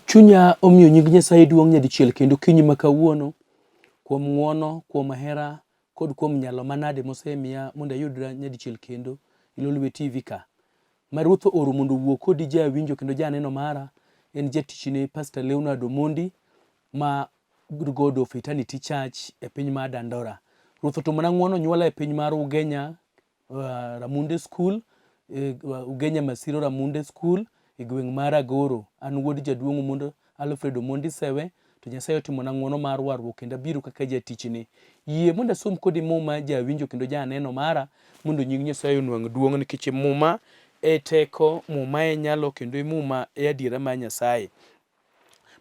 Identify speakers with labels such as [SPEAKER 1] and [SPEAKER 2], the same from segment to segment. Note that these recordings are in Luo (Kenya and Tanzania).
[SPEAKER 1] Chunya omiyo nying Nyasaye duong' nyadichiel kendo okinyi ma kawuono kuom ng'wono, kuom hera kod kuom nyalo manade mosemiya mondo ayudra nyadichiel kendo e Lolwe TV ka. Ma Ruoth ooro mondo owuo kodi jawinjo kendo janeno mara en jatichne Pastor Leonard Omondi ma God of Eternity Church e piny mar Dandora. Ruoth otimona ng'wono onyuola e piny mar Ugenya Ramunde School, Ugenya Masiro Ramunde School e gweng' mar Agoro. An wuod jaduong' Omondo Alfred Omondi Sewe to Nyasaye otimona ng'wono mar warruok kendo abiro kaka jatichne. Yie mondo asom kodi muma jawinjo kendo janeno mara mondo nying Nyasaye onwang' duong' nikech muma e teko, muma e nyalo kendo muma e adiera mar Nyasaye.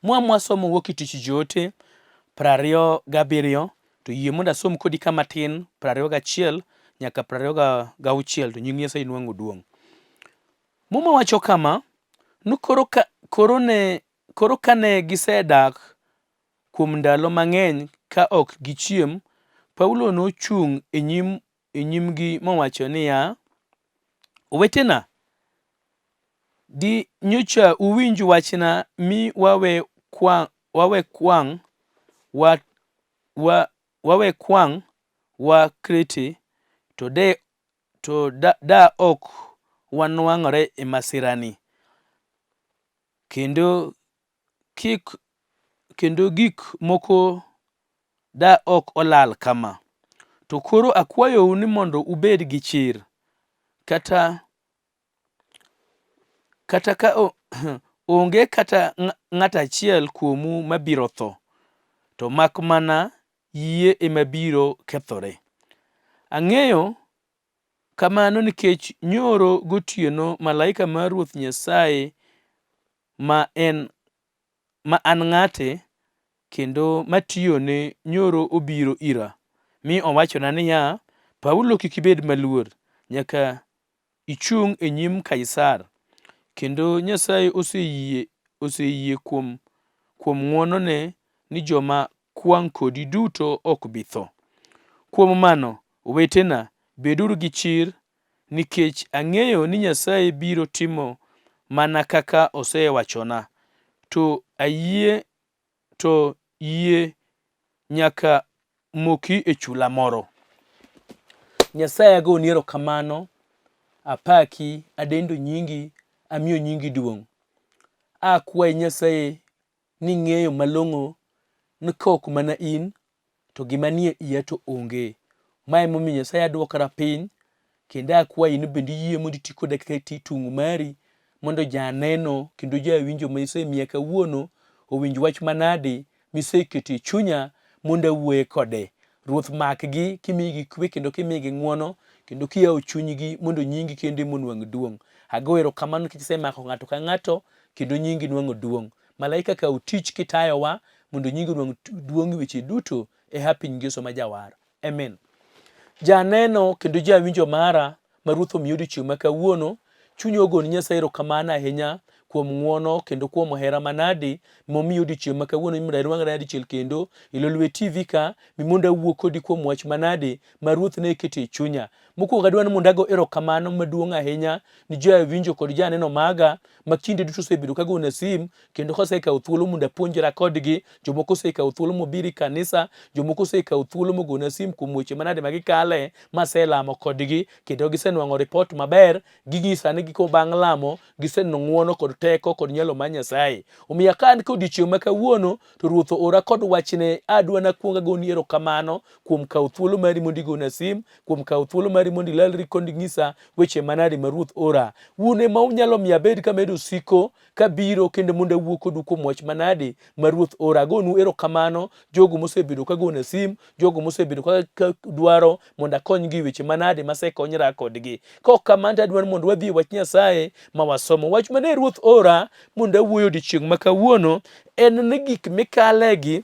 [SPEAKER 1] Mwa mwasomo wuok e Tich Joote 27 to yie mondo asom kodi ka matin 21 nyaka 26 to nying Nyasaye nwang'o duong'. Muma wacho kama, ni koro ka, koro ne, koro kane gisedak kuom ndalo mang'eny ka ok gichiem, Paulo nochung' e nyim e nyimgi mowacho niya, Owetena, di nyocha uwinj wachna mi wawe kwang' wawe kwang' wa, wa, wawe kwang' wa Krete, to de to da, da ok wanwang'ore e masirani. Kendo kik kendo gik moko da ok olal kama. To koro akwayou ni mondo ubed gi chir, kata kata ka onge kata ng'at achiel kuomu mabiro tho, to mak mana yie ema biro kethore. Ang'eyo kamano nikech nyoro gotieno malaika mar Ruoth Nyasaye ma en ma an ng'ate kendo matiyone nyoro obiro ira, mi owachona niya, 'Paulo kik ibed maluor, nyaka ichung' e nyim Kaisar, kendo Nyasaye oseyie oseyie kuom kuom ng'wonone ni joma kwang' kodi duto ok bi tho. Kuom mano, owetena, beduru gi chir nikech ang'eyo ni Nyasaye biro timo mana kaka osewachona. To ayie to yie nyaka moki e chula moro. Nyasaye agoni erokamano, apaki, adendo nyingi, amiyo nyingi duong'. Akwayi Nyasaye ni ng'eyo malong'o ni ka ok mana in to gima nie iya to onge. Ma emomiyo Nyasaye aduokra piny kendo akwayi ni bende iyie mondo iti koda kaka tung' mari mondo janeno kendo jawinjo ma isemiya kawuono owinj wach manadi miseketo e chunya mondo awuoye kode. Ruoth makgi kimigi kwe kendo kimigi ng'wono kendo kiyawo chunygi mondo nyingi kendo ema onwang' duong'. Ago erokamano nikech isemako ng'ato ka ng'ato kendo nyingi nwang'o duong'. Malaika kaw tich kitayowa mondo nyingi onwang' duong' e weche duto e hapi nying Yesu ma Jawar. Amen. Janeno kendo jawinjo mara ma Ruoth omiyo odiechieng' ma kawuono, chunya ogoni Nyasaye erokamano ahinya kuom ng'wono kendo kuom hera manadi momiyo odiechieng' ma kawuono mondo anwang'ra dichiel kendo e Lolwe TV ka mi mondo awuo kodi kuom wach manadi ma Ruoth ne keto e chunya. Mokwongo adwa ni mondo ago erokamano maduong' ahinya ni jawinjo kod janeno maga ma kinde duto osebedo ka gona sim kendo kosekawo thuolo mondo apuonjra kodgi. Jomoko osekawo thuolo mobiro e kanisa, jomoko osekawo thuolo mogona sim kuom weche manade ma gikale maselamo kodgi kendo gisenwang'o ripot maber. Ginyisa ni giko bang' lamo giseneno ng'wono kod teko kod nyalo mar Nyasaye. Omiyo ka an kodiochieng' ma kawuono to Ruoth oora kod wachne, adwa nakwong agoni erokamano kuom kawo thuolo mari mondo igona sim, kuom kawo thuolo mari mondo ilalri kod inyisa weche manade ma Ruoth ora. Un ema unyalo miyo abed kamedo siko kabiro kendo mondo awuo kodu kuom wach manade ma Ruoth ora. Agonu erokamano jogo mosebedo ka gona sim, jogo mosebedo ka, ka dwaro mondo akonygi e weche manade masekonyra kodgi. Kok kamano to adwaro mondo wadhi e wach Nyasaye ma wasomo. Wach mane Ruoth ora mondo awuoyo odiechieng' ma kawuono en ni gik mikalegi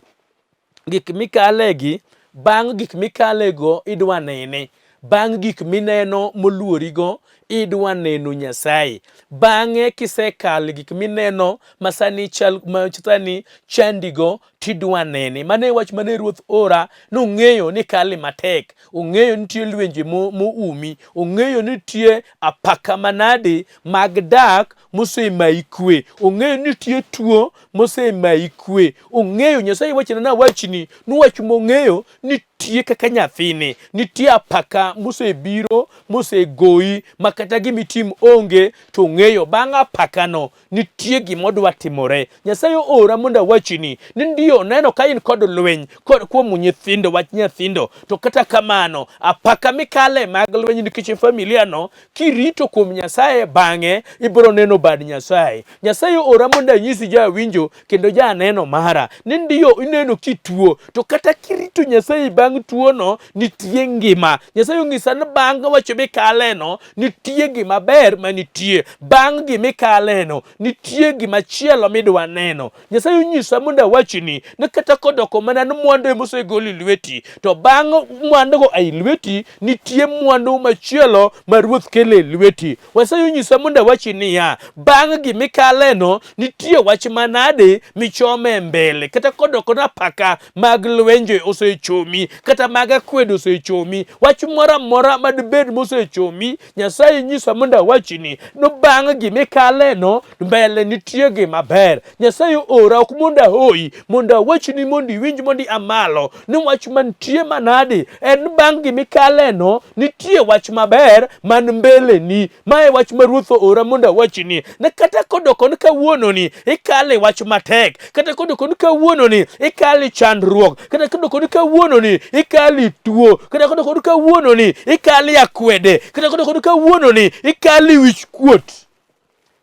[SPEAKER 1] gik mikalegi bang' gik mikalego idwa nene bang' gik mineno moluorigo Idwa neno Nyasaye. Bang'e kisekalo gik mineno ma sani chal ma sani chandigo tidwa nene. Mano e wach mane Ruoth ora nong'eyo ni kale matek, ong'eyo ni nitie lwenje moumi, ong'eyo ni nitie apaka manade mag dak mosemayi kwe, ong'eyo ni nitie tuo mosemayi kwe, ong'eyo Nyasaye wachona nawachni niwach mong'eyo nitie kaka nyathini, nitie apaka mosebiro mosegoyi ma kata gimitim onge to ong'eyo bang' apakano nitie gima odwa timore. Nyasaye oora mondo awachni ni ndiyo oneno ka in kod lweny kod kuom nyithindo wach nyithindo to kata kamano apaka mikale mag lweny nikech familia no kirito kuom Nyasaye bang'e ibiro neno bad Nyasaye. Nyasaye oora mondo anyisi jawinjo kendo janeno mara ni ndiyo ineno kituo to kata kirito Nyasaye bang' tuono nitie ngima. Nyasaye onyisa ni bang' wacho mikaleno nitie gima ber manitie bang' gima ikaleno nitie gima chielo midwa neno. Nyasaye onyisa mondo awachni ni kata kodoko mana ni mwandu ema osegol e lweti to bang' mwandugo ei lweti nitie mwandu machielo ma Ruoth kelo e lweti. Nyasaye onyisa mondo awachi niya, bang' gima ikaleno nitie wach manade michome mbele kata kodoko ni apaka mag lwenje osechomi kata mag akwede osechomi wach moro amora madibed mosechomi Nyasaye nyisa mondo awachni no bang' gima ikaleno mbele nitie gima ber. Nyasaye ora ok mondo ahoyi, mondo awachni mondo iwinj mondo ia malo ni wach mantie manadi en bang' gima ikaleno nitie wach maber man mbeleni. Mae wach ma Ruoth oora mondo awachni ni kata kodoko ni kawuononi ikale wach matek, kata kodoko ni kawuononi ikale chandruok, kata kodoko ni kawuononi ikale tuo, kata kodoko ni kawuononi ikale akwede, kata kodoko ni kawuononi ikale wich kuot.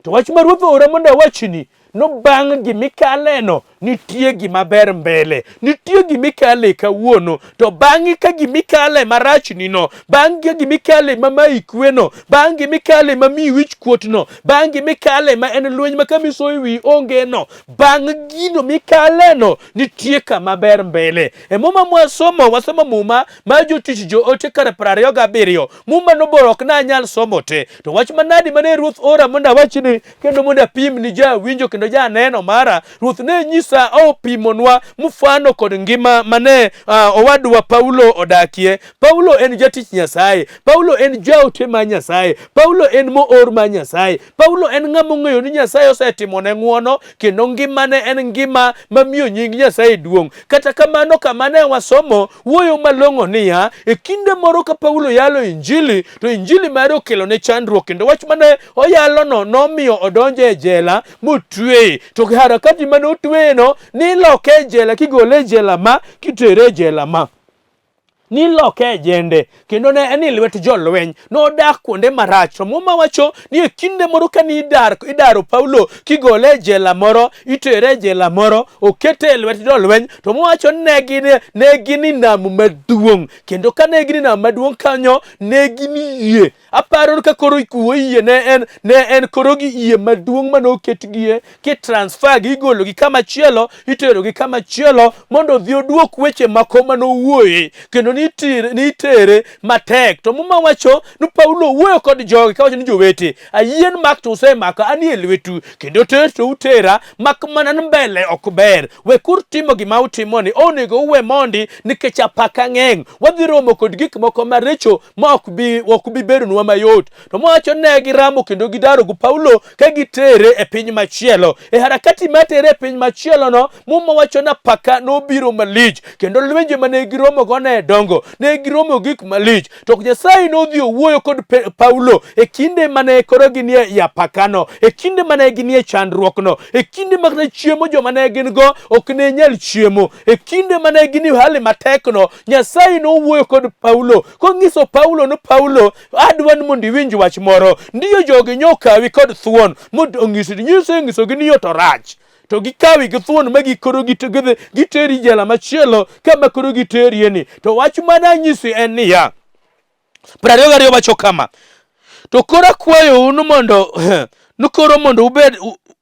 [SPEAKER 1] To wach ma Ruoth oora mondo awachni no bang' gimikaleno nitie gima ber mbele, nitie gimikale kawuono, to bang'e ka gimikale marachni no, bang' ka gimikale ma mayi kweno, bang' gimikale ma miyi wich kuot no, bang' gimikale ma en lweny ma kama isoyo wiyi onge no, bang' gino mikaleno nitie kama ber mbele. E muma mwasomo, wasomo muma mar jotich joote kar 27. Muma nobor ok nanyal somo te. To wach manadi mane Ruoth ora mondo awachni kendo mondo apim ni jawinjo kendo janeno mara. Ruoth ne nyisa opimonwa mfano kod ngima mane owadwa Paulo odakie. Paulo en jatich Nyasaye. Paulo en jaote mar Nyasaye. Paulo en moor mar Nyasaye. Paulo en ng'ama ong'eyo ni Nyasaye osetimone ng'wono kendo ngimane en ngima mamiyo nying Nyasaye duong'. Kata kamano kama ne wasomo wuoyo malong'o niya, e kinde moro ka Paulo yalo injili to injili mare okelone chandruok kendo wach mane oyalono nomiyo odonjo e jela motweye. To harakati mane otweyeno niloke e jela kigole e jela ma kitere e jela ma. Niloke e jende kendo ne en e lwet jolweny. Nodak kuonde marach. To Muma wacho ni e kinde moro ka nidar idaro Paulo kigole e jela moro itere e jela moro okete e lwet jolweny to Muma wacho ni ne gin e nam maduong' kendo ka ne gin e nam maduong' kanyo ne gin yie. Aparo ka koro kuo yie ne en koro gi yie maduong' mane oketgie ki transfer gi igolo gi kama chielo itero gi kama chielo mondo odhi oduok weche mako mane owuoye kendo nitere matek. To Muma wacho ni Paulo wuoyo kod jogi kawacho ni jowete ayien mak to usemaka anie lwetu kendo ter to utera mak mana ni mbele ok ber. Wekur timo gima utimoni onego uwe mondi nikech apaka ng'eny wadhi romo kod gik moko maricho ma ok bi bedonwa mayot. To mowacho ne giramo kendo gidaro gi Paulo ka gitere e piny machielo. E harakati mar tere e piny machielo no, Muma wacho ni apaka nobiro malich kendo lwenje mane giromogo ne dongo, ne giromo gik malich. To Nyasaye nodhi owuoyo kod Paulo e kinde mane koro ginie i apakano, e kinde mane ginie chandruokno, e kinde mane chiemo joma ne gin go ok ne nyal chiemo, e kinde mane gin e hali matekno. Nyasaye nowuoyo kod Paulo konyiso Paulo ni Paulo, adwa ni mondo iwinj wach moro. Ndiyo jogi nyokawi kod thuon mondo onyisi nyiso nyisogi ni yo to rach. To gikawi gi thuon ma gikoro giteri jela machielo kama koro giterie ni. To wach mane anyisi en niya, 22 wacho kama, to koro akwayou ni mondo ni koro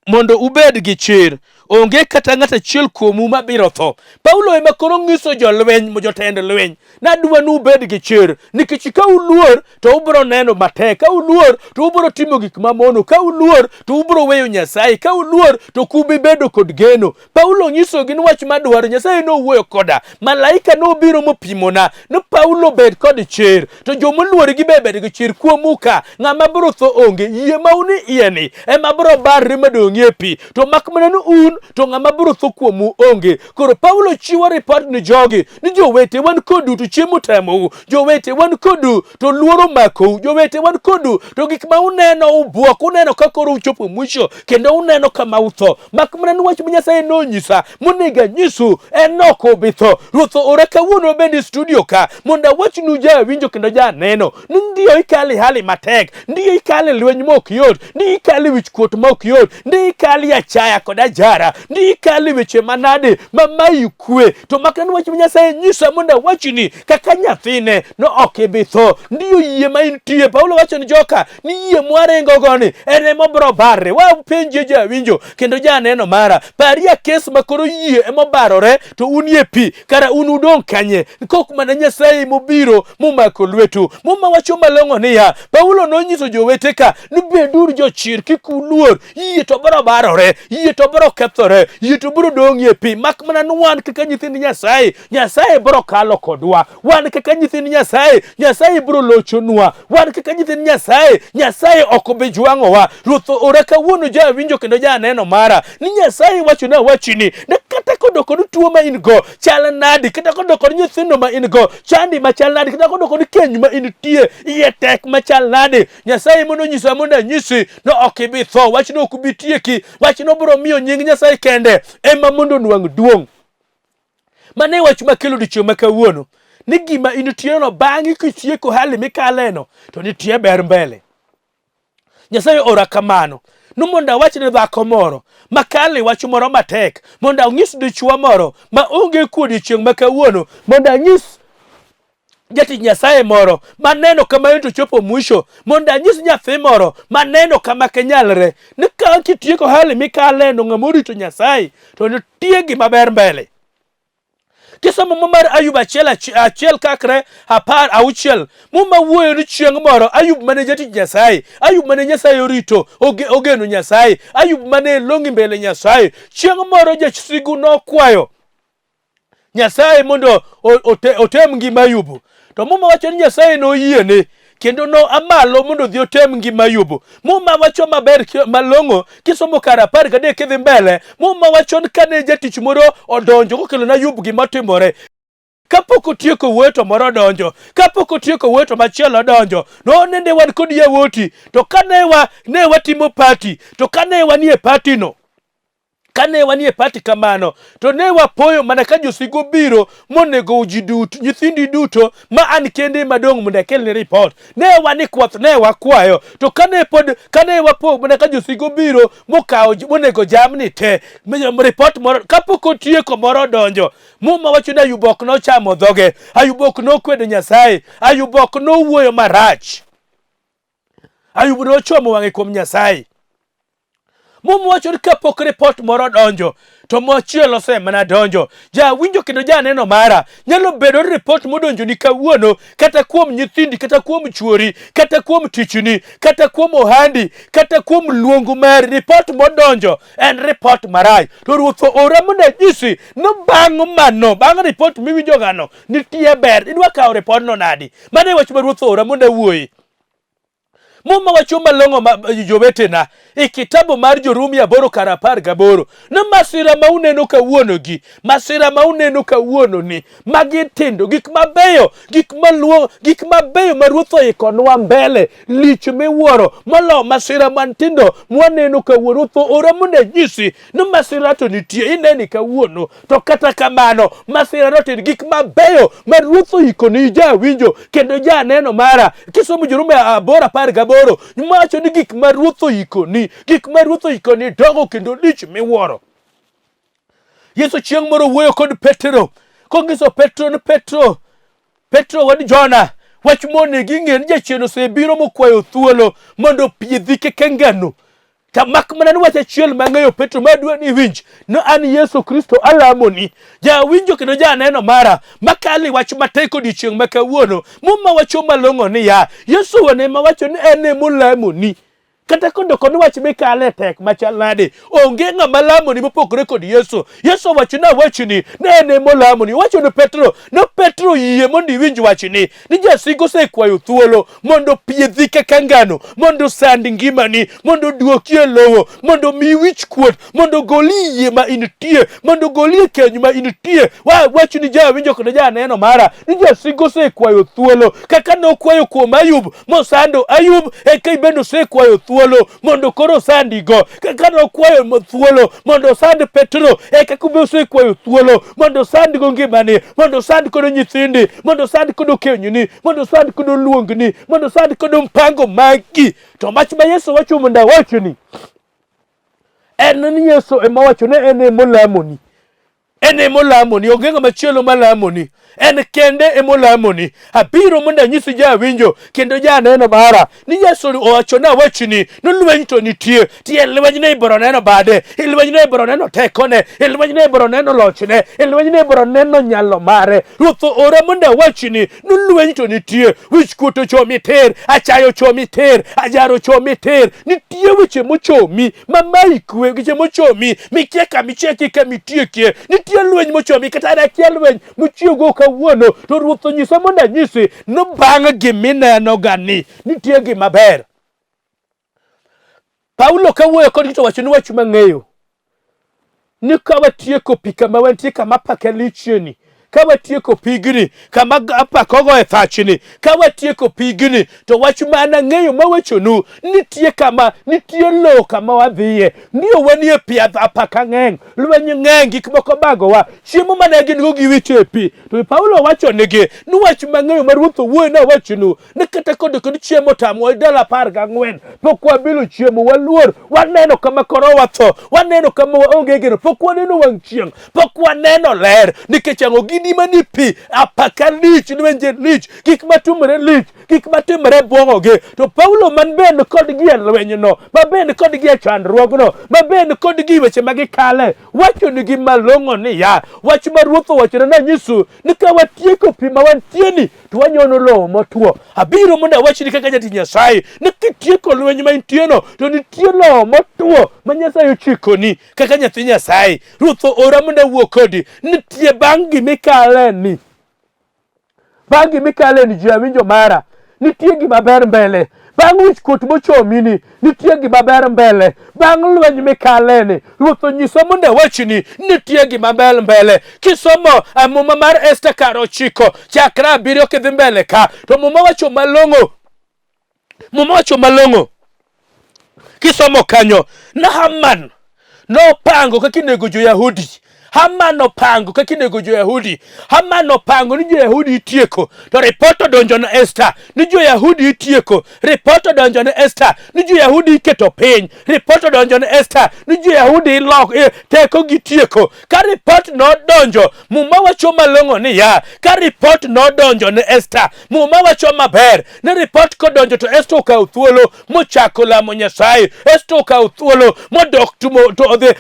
[SPEAKER 1] mondo ubed gi chir. Onge kata ng'at achiel kuomu mabiro tho. Paulo ema koro nyiso jolweny, jotend lweny, nadwa ni ubed gi chir, nikech ka uluor to ubiro neno matek, ka uluor to ubiro timo gik mamono, ka uluor to ubiro weyo Nyasaye, ka uluor to ok ubi bedo kod geno. Paulo nyisogi ni wach madwaro, Nyasaye nowuoyo koda, malaika nobiro mopimona ni Paulo bed kod chir, to joma oluori gi be bed gi chir. Kuomu ka ng'ama biro tho onge, yie ma un iye ni ema biro barre madong'ie pi, to mak mana ni un to ng'ama biro tho kuomu onge. Koro Paulo chiwo ripot ni jogi ni jowete wan kodu to chiemo tamou, jowete wan kodu to luoro makou, jowete wan kodu to gik ma uneno ubwok, uneno ka koro uchopo mwisho kendo uneno kama utho. Mak mana ni wach ma Nyasaye nonyisa monego anyisu en ok ubi tho. Ruoth oora kawuono bende e studio ka mondo awachnu jawinjo kendo janeno ni ndiyo ikale hali matek, ndiyo ikale lweny ma ok yot, ndiyo ikale wichkuot ma ok yot, ndiyo ikale achaya kod ajara, ndiyo ikale weche manade ma mayi kwe, to mak mana wach ma Nyasaye nyisa mondo awachni kaka nyathine no ok ibi tho. Ndiyo yie ma intie, Paulo wacho ni joka ni yie mwaringo goni en ema obiro barre. Wapenjie jawinjo kendo janeno mara, parie kes ma koro yie ema obarore to unie pi, kara un udong' kanye? Kok mana Nyasaye mobiro momako lwetu. Muma wacho malong'o niya, Paulo nonyiso jowete ka ni beduru jochir, kik uluor, yie to biro barore, yie to biro kethore, yie to biro dong'ie pi, mak mana ni wan kaka nyithind Nyasaye, Nyasaye biro kalo kodwa. Wan kaka nyithind Nyasaye, Nyasaye biro lochonwa. Wan kaka nyithind Nyasaye, Nyasaye ok obi jwang'owa. Ruoth ora kawuono jawinjo kendo janeno mara ni Nyasaye wachona wachni ni kata kodoko ni tuo ma in go chal nadi, kata kodoko ni nyithindo ma in go chandi machal nadi, kata kodoko ni keny ma intie iye tek machal nadi, Nyasaye mondo onyisa mondo anyisi no ok ibi tho. Wachno ok bi tieki, wachno biro miyo nying Nyasaye kende ema mondo onwang' duong'. Mano e wach makelo odiechieng' ma kawuono ni gima intieno bang'e kitieko hali mikaleno to nitie ber mbele. Nyasaye ora kamano ni mondo awach ne dhako moro makale wach moro matek, mondo anyis dichwo moro ma onge kuo odiechieng' ma kawuono, mondo anyis jatich Nyasaye moro maneno kama en to chopo mwisho, mondo anyis nyathi moro maneno kama kenyalre ni ka kitieko hali mikaleno ng'ama orito Nyasaye to nitie gima ber mbele. Kisomo muma mar Ayub achiel achiel kakre 16, muma wuoyo ni chieng' moro Ayub mane jatich Nyasaye, Ayub mane Nyasaye orito, ogeno Nyasaye, Ayub mane long'i mbele Nyasaye, chieng' moro jasigu nokwayo Nyasaye mondo otem ngima Ayubu. To muma wacho ni Nyasaye noyiene kendo no amalo mondo odhi otem ngima Ayubu. Muma wacho maber malong'o kisomo kar 13 kidhi mbele, muma wacho ni kane jatich moro odonjo kokelo ne Ayubu gima timore, kapok otieko wuoyo to moro odonjo, kapok otieko wuoyo to machielo odonjo. Nonende wan kod yawuoti, to kane wa ne watimo pati, to kane wanie pati no, kane wanie pati kamano to ne wapoyo mana ka josigu obiro monego ji duto, nyithindi duto ma an kende madong' mondo akelni ripot. Ne wan e kwath, ne wakwayo, to kane pod kane wapo mana ka josigu obiro mokawo monego jamni te, ripot moro kapok otieko moro odonjo. Muma wacho ni Ayub ok nochamo dhoge, Ayub ok nokwedo Nyasaye, Ayub ok nowuoyo marach. Ayub nochomo wang'e kuom Nyasaye. Muma wacho ni kapok ripot moro donjo to machielo osemana donjo. Jawinjo kendo janeno mara, nyalo bedo ni ripot modonjoni kawuono kata kuom nyithindi, kata kuom chuori, kata kuom tichni, kata kuom ohandi, kata kuom luongo mari, ripot modonjo en ripot marach. To Ruoth oora mondo anyisi ni bang' mano, bang' ripot miwinjogano, nitie ber. Idwa kawo ripodno nadi? Mano e wach ma Ruoth oora mondo awuoyi. Muma wacho malong'o ma jowetena e kitabu mar Jorumi 8 kar 18 ni masira ma uneno kawuono gi masira ma uneno kawuono ni magi tindo, gik mabeyo, gik maluo, gik mabeyo ma Ruoth oikonwa mbele lich miwuoro molo masira mantindo mwaneno kawuono. Ruoth oora mondo anyisi ni masira to nitie, ineni kawuono, to kata kamano masira no tin gik mabeyo ma Ruoth oiko ni jawinjo kendo janeno mara. Kisomo Jorumi 8:18 mawacho ni gik ma Ruoth oiko ni, gik ma Ruoth oiko ni dongo kendo lich miwuoro. Yesu chieng' moro wuoyo kod Petro konyiso Petro ni Petro, Petro wad Jona, wach monego ing'e ni jachien osebiro mokwayo thuolo mondo opiedhi kaka ngano. To mak mana ni wach achiel mang'eyo Petro madwa ni iwinj, ni an Yesu Kristo alamoni. Jawinjo kendo janeno mara makali wach matek odiechieng' ma kawuono. Muma wacho malong'o niya, Yesu wuon ema wacho ni en emolamoni. Kata kodoko ni wach mikale tek machal nade, onge ng'ama lamoni mopogore kod Yesu. Yesu owacho ni awachni ni en emolamoni. Owacho ne Petro, ne Petro yie mondo iwinj wachni ni jasigu osekwayo thuolo mondo opiedhi kaka ngano, mondo osand ngimani, mondo oduoki e lowo, mondo omiyi wich kuot, mondo ogoli e yie ma intie, mondo ogoli e keny ma intie. Wach ni jawinjo kod janeno mara ni jasigu osekwayo thuolo kaka nokwayo kuom Ayub mosando Ayub, eka ibende osekwayo thuolo mondo koro osandigo. Kaka nokwayo thuolo mondo osand Petro, e kaka be osekwayo thuolo mondo osandgo ngimani, mondo osand kodo nyithindi, mondo osand kodo kenyni, mondo osand kodo luongni, mondo osand kodo mpango magi. To wach ma Yesu wacho mondo awachni en ni Yesu ema wacho ni en emolamoni en emolamoni, onge ng'ama chielo malamoni, en kende emolamoni. Abiro mondo anyisi jawinjo kendo janeno mara ni Yesu owacho na wachni ni lweny to nitie, tie lweny ne ibiro neno bade, e lweny ne ibiro neno tekone, e lweny ne ibiro neno lochne, e lweny ne ibiro neno nyalo mare. Ruoth oora mondo awachni ni lweny to nitie, wich kuot ochomi tir, achayo ochomi tir, ajaro ochomi tir, nitie weche mochomi ma mayi kwe, weche mochomi mikia kama ichakie kama itiekie, nitie lweny mochomi kata an akia lweny mochiewgo kawuono, to Ruoth onyisa mondo anyisi ni bang' giminenoga ni nitie gima ber. Paulo kawuoyo kodgi to wacho ni wach mang'eyo ni ka watieko pi kama wantie kama apaka lichieni ka watieko pigni kama apaka ogo e thachni ka watieko pigni to wach ma an ang'eyo mawachonu nitie kama nitie lowo kama wadhiye ndiyo wanie pi apaka ng'eny lweny ng'eny gik moko bagowa chiemo mane gin go giwito e pi to Paulo wacho nigi ni wach mang'eyo ma ruoth owuoyo nawachonu ni kata kod kod chiemo tamwa ndalo 14 pok wabilo chiemo waluor waneno kama koro watho waneno kama waonge geno pok waneno wang' chieng' pok waneno ler nikech ang'o gini mani pi apaka lich lwenje lich gik matimore lich gik matimore bwongogi to Paulo man be ni kodgi e lwenyno ma be ni kodgi e chandruogno ma be ni kodgi e weche ma gikale wachonigi malong'o niya wach ma ruoth owachona nanyisu ni ka watieko pi ma wantieni to wanyono lowo motwo. Abiro mondo awachni kaka jatich Nyasaye ni kitieko lweny ma intieno to nitie lowo motwo ma Nyasaye ochikoni kaka nyathi Nyasaye. Ruoth oora mondo awuo kodi. Nitie bang' gimikale ni. Bang' gimikale ni ji awinjo mara. Nitie gima ber mbele. Bang' wich kuot mochomini, nitie gima ber mbele. Bang' lweny mikaleni, Ruoth onyisa mondo awachni, nitie gima ber mbele. Kisomo Muma mar Esta kar 9 chakre 7 kidhi mbele ka, to Muma wacho malong'o. Muma wacho malong'o. Kisomo kanyo, na Haman nopango kaka inego jo-Yahudi. Haman opango kaka inego jo-Yahudi. Haman opango ni jo-Yahudi itieko. To ripot odonjo ne Esta ni jo-Yahudi itieko. Ripot odonjo ne Esta ni jo-Yahudi iketo piny. Ripot odonjo ne Esta ni jo-Yahudi ilok teko gitieko. Ka ripot nodonjo, Muma wacho malong'o niya, ka ripot nodonjo ne Esta, Muma wacho maber ni ripot kodonjo to Esta okawo thuolo mochako lamo Nyasaye. Esta okawo thuolo modok to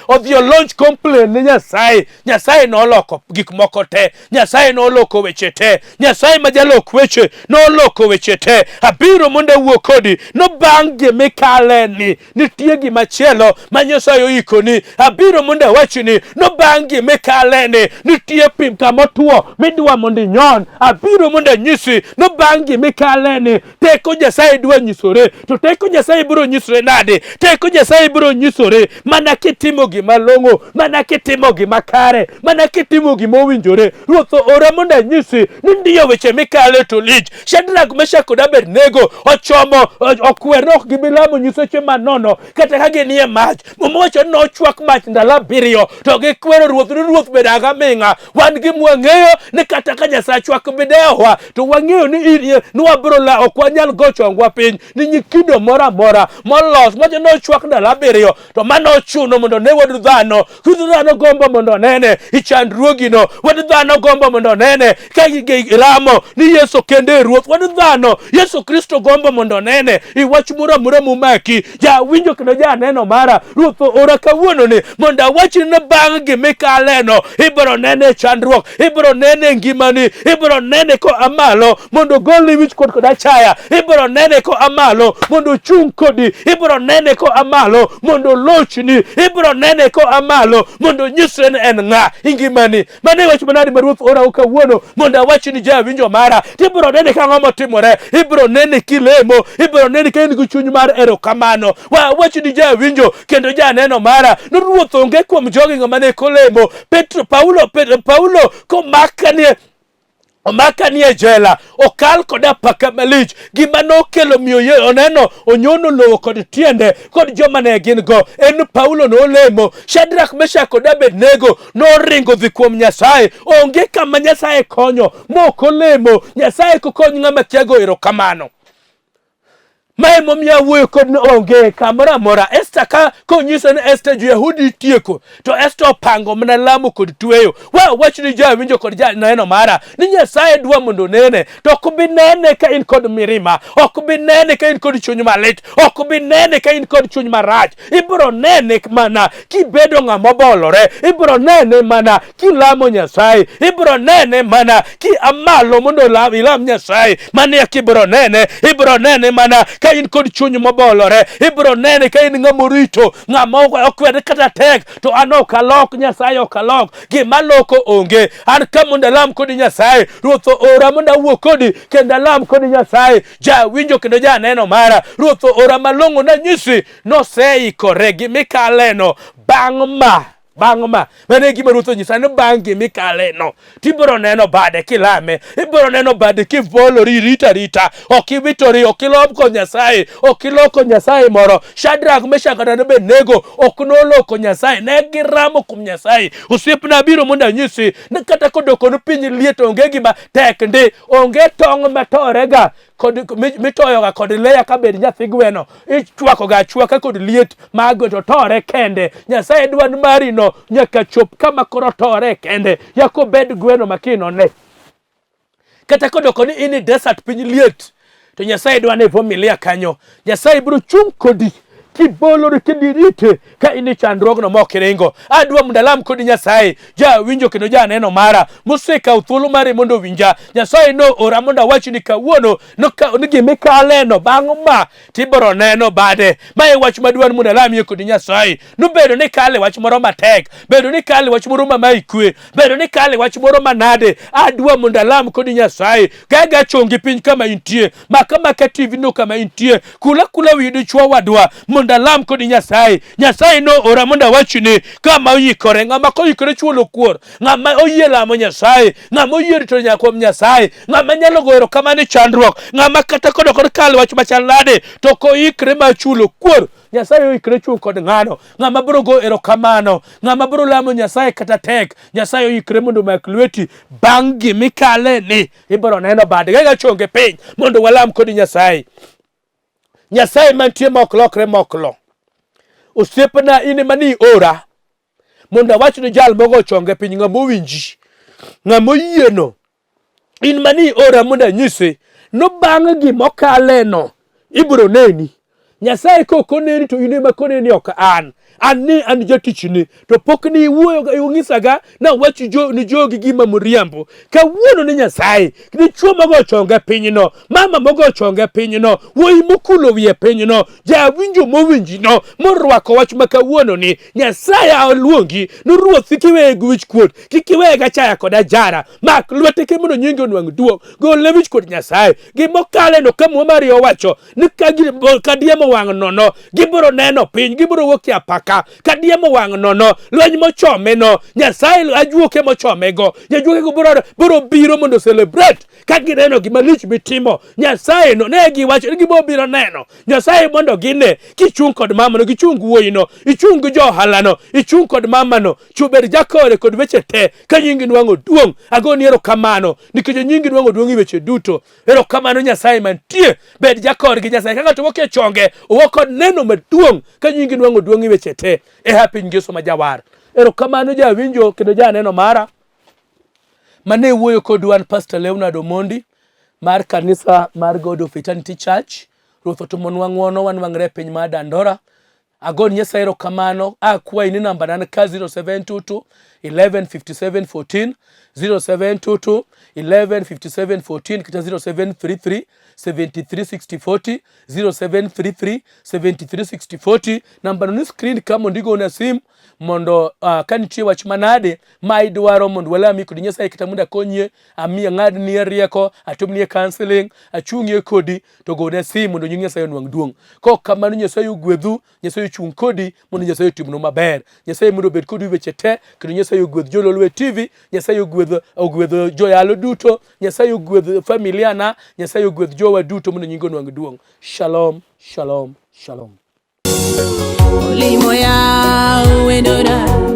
[SPEAKER 1] odhi olaunch complaint ne Nyasaye. Nyasaye noloko gik moko te. Nyasaye noloko weche te. Nyasaye ma jalok weche noloko weche te. Abiro mondo awuo kodi no bang' gimikale ni nitie gimachielo ma Nyasaye oikoni. Abiro mondo awachni no bang' gimikale ni nitie pim kama otwo midwa mondo inyon. Abiro mondo anyisi no bang' gimikale ni teko Nyasaye dwa nyisore. To teko Nyasaye biro nyisore nade? Teko Nyasaye biro nyisore mana kitimo gima long'o, mana kitimo gima kare, mana kitimo gima owinjore. Ruoth oora mondo anyisi ni ndiyo weche mikale to lich. Shadrach, Meshach kod Abednego ochomo okwer ni ok gibi lamo nyiseche manono kata ka ginie mach. Muma wacho ni nochwak mach ndalo 7 to gikwero ruoth ni ruoth bed aga ming'a. Wan gima wang'eyo ni kata ka Nyasachwa ok bi dewowa to wang'eyo ni in ni wabiro la ok wanyal go chongwa piny ni nyikido moro amora molos macho nochwak ndalo 7 to mano ochuno mondo ne wuod dhano. Kudh dhano gombo mondo one onene i chandruogino. Wuod dhano gombo mondo onene ka giramo ni Yesu kende e Ruoth. Wuod dhano, Yesu Kristo gombo mondo onene i wach moro amora momaki. Jawinjo kendo janeno mara, Ruoth oora kawuono ni mondo awachni ni bang' gimikaleno ibiro nene e chandruok, ibiro nene e ngimani, ibiro nene koa malo mondo ogolni wichkuot kod achaya, ibiro nene koa malo mondo ochung' kodi, ibiro nene koa malo mondo olochni, ibiro nene koa malo mondo onyisre ni en ng'a e ngimani. Mano e wach manade ma Ruoth ora kawuono mondo awach ni jawinjo mara, tibiro nene ka ang'o motimore, ibiro nene kilemo, ibiro nene ka in gi chuny mar erokamano. Wawach ni jawinjo kendo janeno mara ni Ruoth onge kuom jogi ng'ama ne kolemo. Petro, Paulo, Petro, Paulo komaka ni omaka ni e jela okal kod apaka malich gima nokelo miyo ye oneno onyono lowo kod tiende kod joma ne gin go en Paulo nolemo Shadrach Meshach kod Abednego noringo dhi kuom Nyasaye onge kama Nyasaye konyo mok olemo Nyasaye kokony ng'ama kia go erokamano Ma emomiyo awuoyo kod ni onge kamoro amora. Esther ka konyiso ni Esther jo-Yahudi itieko, to Esther opango mana lamo kod tweyo. Wa wach ni jawinjo kod janeno mara ni Nyasaye dwa mondo onene, to ok bi nene ka in kod mirima, ok bi nene ka in kod chuny malit, ok bi nene ka in kod chuny marach. Ibiro nene mana kibedo ng'ama obolore, ibiro nene mana kilamo Nyasaye, ibiro nene mana ki amalo mondo ilam Nyasaye. Mano eka ibiro nene, ibiro nene mana ka in kod chuny mobolore, ibiro nene ka in ng'ama orito, ng'ama okwede kata tek, to an ok alok Nyasaye, ok alok gima loko onge. An ka mondo alam kodi Nyasaye, Ruoth oora mondo awuo kodi kendo alam kodi Nyasaye, jawinjo kendo janeno mara. Ruoth oora malong'o nanyisi noseikore gi mikaleno bang' ma bang' ma mano e gima ruoth onyisa ni bang' gima ikaleno tibiro neno bade kilame ibiro neno bade kibolori irito arita ok iwitori ok iloko nyasaye ok iloko nyasaye moro Shadrach Meshach kod Abednego ok noloko nyasaye ne giramo kuom nyasaye osiepna abiro mondo anyisi ni kata kodoko ni piny liet onge gima tek ndi onge tong' matorega kod mitoyoga kod leya ka bed nyathi gweno ichwakoga achwaka kod liet mag to tore kende nyasaye dwa ni marino nyaka chop kama koro tore kende yako bed gweno makinone kata kodoko ni in e desert piny liet to nyasaye dwa ni ivumilia kanyo nyasaye biro chung' kodi kibolori kendo irite ka in e chandruogno ma ok iringo. Adwa mondo alam kodi Nyasaye, jawinjo kendo janeno mara mosekawo thuolo mare mondo owinja. Nyasaye noora mondo awach ni kawuono ni gima ikaleno bang' ma tibiro neno bade. Ma e wach madwaro mondo alamie kodi Nyasaye. Nobedo ni kale wach moro matek, bedo ni kale wach moro mamayi kwe, bedo ni kale wach moro manade, adwa mondo alam kodi Nyasaye. Gaga chongi piny kama intie, maka maka TV no kama intie, kula kula wi dichwo wadwa mondo alam kodi Nyasaye. Nyasaye noora mondo awachni kama oyikore, ng'ama koyikore chulo kuor, ng'ama oyie lamo Nyasaye, ng'ama oyie rito nya kuom Nyasaye, ng'ama nyalo goyo erokamano e chandruok, ng'ama kata kodo kod kal wach machal nade to koikre ma chulo kuor. Nyasaye oikre chung' kod ng'ano, ng'ama biro go erokamano, ng'ama biro lamo Nyasaye kata tek. Nyasaye oikre mondo omak lweti bang' gimikale ni ibiro neno bade gaga chonge piny mondo walam kodi Nyasaye. Nyasaye mantie ma ok lokre ma ok lo. Osiepna in ema ni ora mondo awach ni jal mogo chonge piny ng'ama owinji ng'ama oyieno in mani ora mondo anyisi no bang' gima okaleno ibiro neni Nyasaye kok oneni to in ema koneni ok an an ni an jatichni to pok ni iwuoyo inyisaga nawach jo, ni jogi gima mriambo kawuono ni Nyasaye dichwo mogo chonge pinyno mama mogo chonge pinyno wuoyi mokulo wiye pinyno jawinjo mowinjino morwako wach ma kawuono ni Nyasaye aluongi ni ruoth kik iweye gi wich kuot kik iweye gachaya kod ajara mak lwete ke mondo nyingi onwang' duong' golne wich kuot Nyasaye gimokaleno ka Muma mari owacho ni ka diemo wang' nono gibiro neno piny gibiro wuok e apaka ka diemo wang' nono lweny mochomeno Nyasaye ajuoke mochomego jajuokego biro biro mondo celebrate ka gineno gima lich mitimo Nyasaye no ne giwacho ni gibiro biro neno Nyasaye mondo gine kichung' kod mamano gichung' wuoyino ichung' gi jo ohalano ichung' kod mamano chubed jakore kod weche te ka nyingi nwang'o duong' agoni erokamano nikech nyingi nwang'o duong' e weche duto erokamano Nyasaye mantie bed jakorgi Nyasaye ka ng'ato wuok e chonge owuok kod neno maduong' ka nyingi nwang'o duong' e weche te e ha piny Yesu ma jawar. Erokamano jawinjo kendo janeno mara mane wuoyo kodu an Pastor Leonard Omondi mar kanisa mar God of Eternity Church. Ruoth otimonwa ng'wono wanwang're e piny mar Dandora. Agon Nyasaye erokamano. Akwayi ni namba na ka 0722 11 57 14 0722 11 57 14 kata 0733 73 60 40 0733 73 60 40. Namba no ni screen ka mondo igona sim mondo ka nitie wach manade ma idwaro mondo walami kod Nyasaye kata mondo akonyie ami ang'adnie rieko atimnie counseling achung'ie kodi to gona sim mondo nying Nyasaye onwang' duong'. Kok kamano Nyasaye ogwedhu, Nyasaye ochung' kodi mondo Nyasaye otimnu maber. Nyasaye mondo obed kodu weche te kendo Nyasaye ogwedh jololwe TV, Nyasaye ogwedh ogwedh joyalo duto, Nyasaye ogwedh familia na, Nyasaye ogwedh jowa duto mondo nyinge onwang' duong'. Shalom, shalom, shalom.
[SPEAKER 2] Olimo ya wendona.